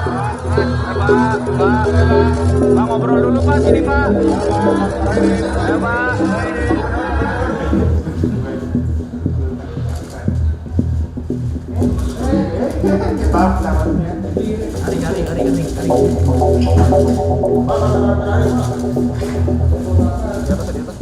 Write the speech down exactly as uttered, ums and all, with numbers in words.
Pak, Pak, Pak, ngobrol dulu, Pak, sini, Pak. Ya, Pak. Tarik, tarik, tarik, tarik, tarik. Di atas, di atas.